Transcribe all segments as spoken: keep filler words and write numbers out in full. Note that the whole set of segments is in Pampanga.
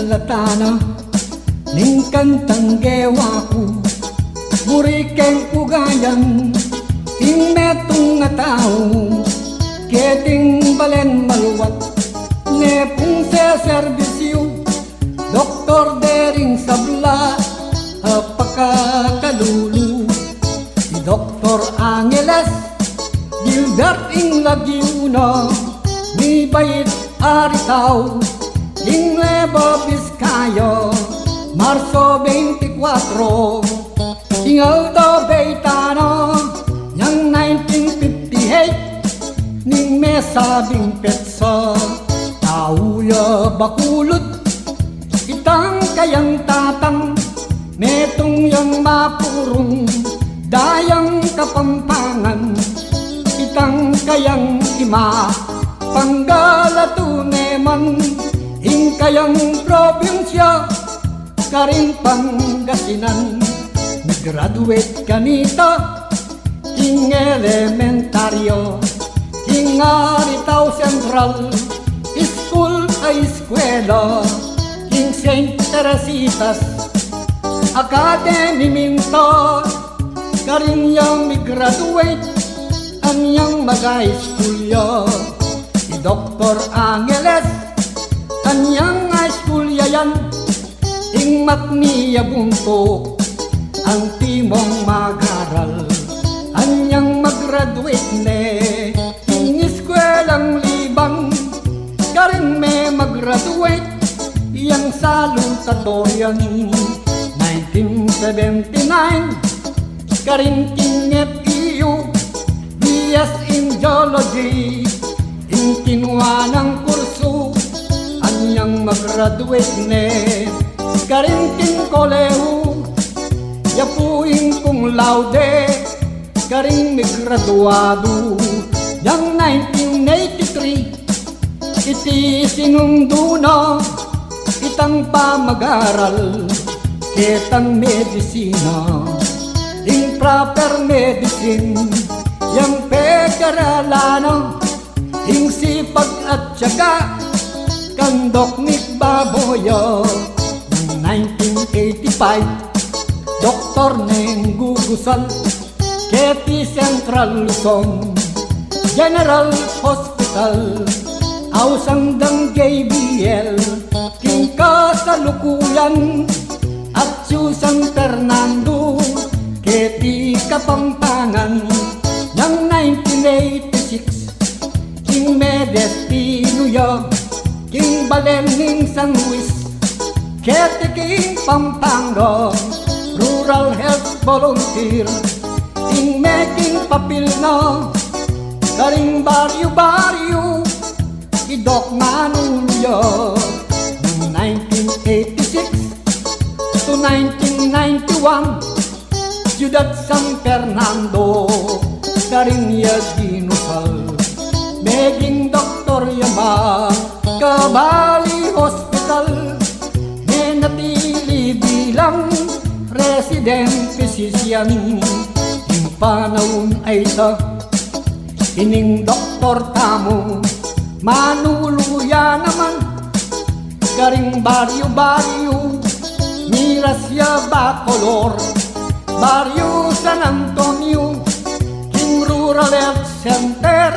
Latana ning kantang gewa ku, buri keng ugayan ing metung a tau, keting balen maluat ne pung seserbisyu. Doktor dering sabla a pakakalulu, i Doktor Angeles Gilbert ing lagyu na, mibait a ritau ing Nueva Vizcaya, Marso beintikwatro. Ing aldo beta na yang nineteen fifty-eight, ning mesabing petsa, tau ya bakulut itang kayang tatang, metung yang mapurung dayang Kapampangan, itang kayang ima panggalatu ne man ing kayang probinsya karing Pangasinan. Migraduate kanita king elementaryo, king Aritao Central School a eskwela, king Saint Teresita's Academy minta. Karin ya migraduate anyang mag-high school ya i Doktor Angeles. Anyang high school ya yan ing matni ya buntuk antimong mag-aral. Anyang mag-graduate ne ing eskwelang libang, karin me mag-graduate yang salutatorian. Nineteen seventy-nine, karin king F E U, B S in Geology ing kinua nang kursu. Anyang mag-graduate ne karin king kolehu, ya pu ing cum laude karing migraduadu yang nineteen eighty-three. Iti sinundu na itang pamag-aral ketang medisina, ing proper medicine yang pag-aralan na, ing sipag at tiyaga kang Doc Nick Baboyo. Nineteen eighty-five, doktor neng gugusal keti Central Luzon General Hospital, ausang dang J B L king kasalukuyan, at Susan Fernando keti Kapampangan. Yang nineteen eighty-six, king medestinu ya king balen ning San Luis keti king Pampanga, rural health volunteer ing meging papil na. Karing baryu-baryu i Doc Manulu ya, nang nineteen eighty-six to nineteen ninety-one, Ciudad San Fernando karin ya ginusal. Meging doktor ya man ka Bali Hospital, menatili bilang resident physician. Ing panaun a ita, ining doktor tamu, Manulu ya naman, karing baryu-baryu, miras ya Bacolor, baryu San Antonio, king Rural Health Center,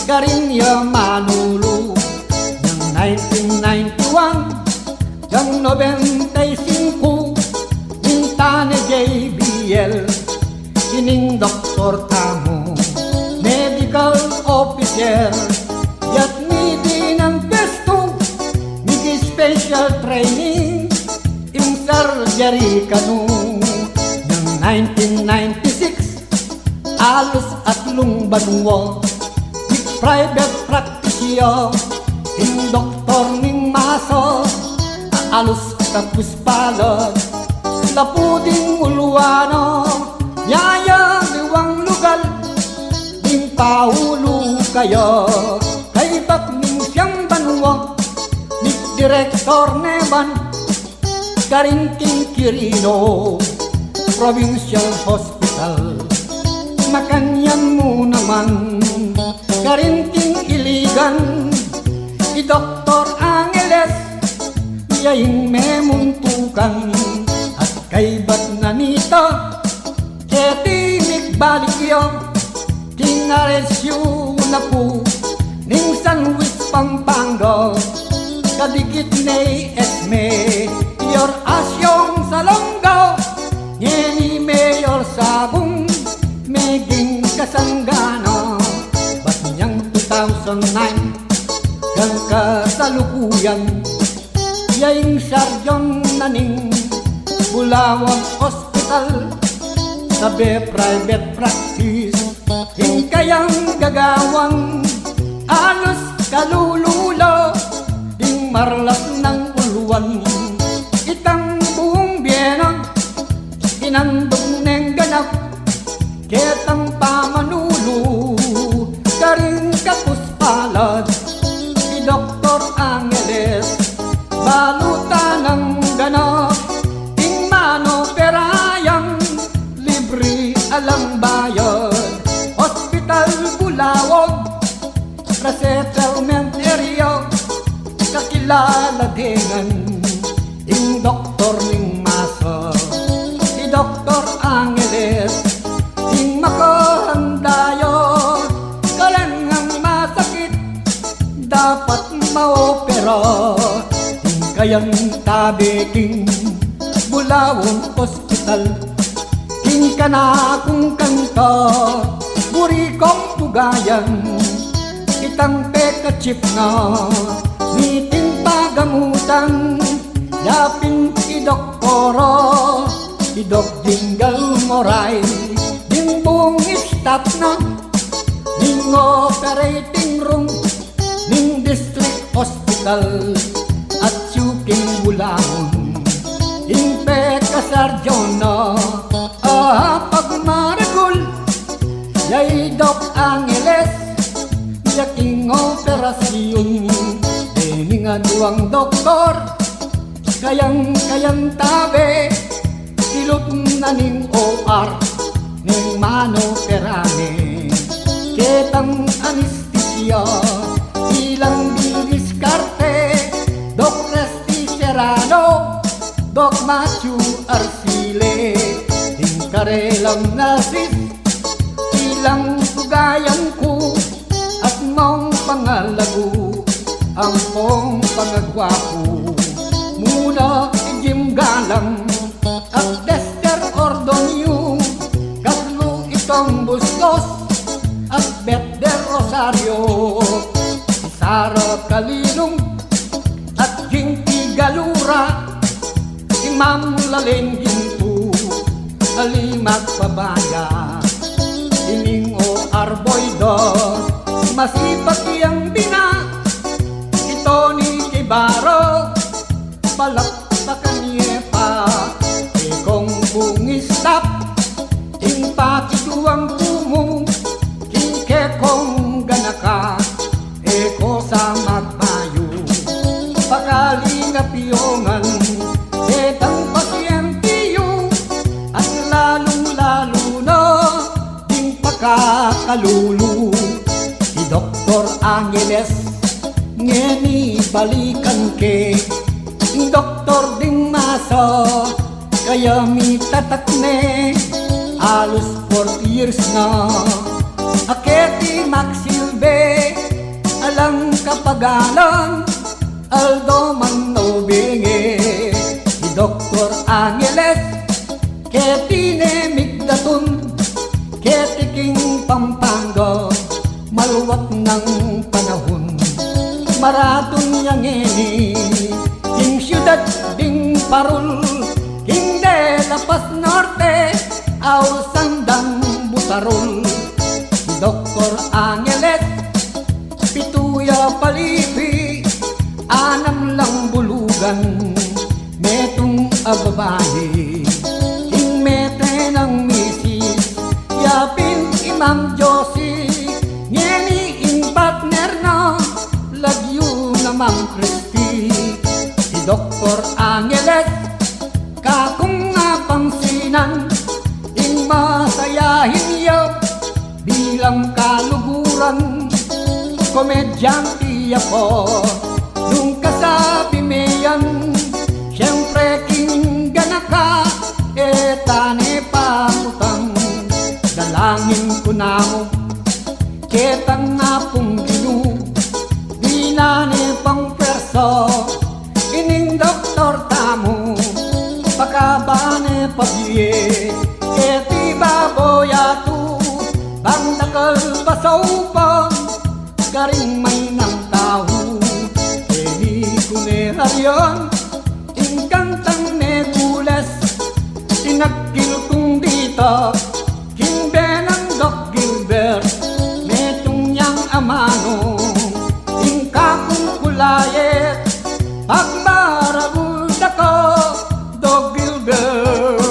karin ya Manulu. Yang nineteen ninety-one, yang nobenta y singku, minta ne J B L ining doktor tamu, medical officer, ya't midinan pwestu, mig-special training ing surgery kanu. Yang nineteen ninety-six, alus atlung banua, mig-private practice ya ing doktor ning masa, alus kapus palad, lapu ding uluan na, yaya liwang lugal ding paulu kaya. Kaybat ning siam banua, mig-direktor ne man karin king Quirino Provincial Hospital. Makanyan mu naman karin king Iligan, i Doktor Angeles, Kaybat na nita, keti mikbalik ya king R S U na pu ning San Luis, Pampanga, kadikit ne i Mayor Asyong Salonga, ngeni Mayor Sabung, meging kasanggana, bat inyang two thousand nine, hanggang kasalukuyan, ya ing sarjan na ning Bulawan Hospital, sabe private practice ing kayang gagawan, alus kalulu la ding marlas nang uluan, itang buung bie na inandug neng ganap, ketang pamanulu karing kapus palad, i Doktor Angeles, balutan nang ganap, ing manopera yang libre alang bayad, Hospital Bulawan, resettlement area, kakilala de ngan ing doktor ning masa, i Doktor Angeles, ing makahanda ya, kalangang masakit, dapat maopera, ing kayang tabe king Bulawan Hospital. King kanakung kanta, buri kong pugayan, itang pekachip na niting pagamutan, yapin i Doktora, i Dok Jingle Moray, ding buung staff na ning operating room ning District Hospital, at suking Bulawan, ing pekasarjan na, ah, pagmaragul, ya i Dok Angeles, ya king operasyun, deni ngan duang doktor, kayang-kayang tabe, silup na ning O R, ning manopera ne, ketang anesthesia, ilang didiskarte, Dok Resty Serrano, Dok Matthew Arcile, ing karelang nurses, ilang pugayan ku, at mong pangalagu, ampong pangagwapu, muna i Jim Galang, at Dexter Ordonio, Carlo Itong Bustos, at Beth Del Rosario, Sara Kalilong, at Jinky Galura, i Ma'am Laleng Ginto, Alimat Babaya, ining O R boy da, masipag yang bina, i Tony Kibaro, palakpakan ye pa, ikong buung staff, ing pakiduang ku mu, king kekong ganaka, e ko sa magbayu, pakalinga piyongan, detang pasyente yu, at lalung-lalu na, ding pakakalulu, i Doktor Angeles, ngeni balikan ke, ing doktor ding masa, kaya mitatak ne, alus forty years na, aketi magsilbi, alang kapagalan, aldo man no bingi, i Doktor Angeles, keti ne migdatun, keti king Pampanga, maluwat nang panahun. Maratun ya ngeni, king syudad ding Parul, king De La Paz Norte, ausan dang butarul. I Doktor Angeles, pitu ya palipi, anam lang bulugan, metung a babai, ing mete nang misis, yapin i Ma'am Josie, ngeni ing partner na, lagyu na Ma'am Christy, i Doktor Angeles, kakung apangsinan, ing masayahin ya, bilang kaluguran, komedyante ya pa, nung kasabi me yan, Tangin ku namu ketang Apung Ginu, dinan ne pang pwersa ining doktor tamu, pakaban ne pabie keti babo yatu, bang dakal pa saupan karing maynang tau. Keni ku ne aryan ing kantang megules, tinagkil kung ditak king benang Doc Gilbert, metung yang amanu ing kakung kulayet, pagmaragul da ka, Doc Gilbert.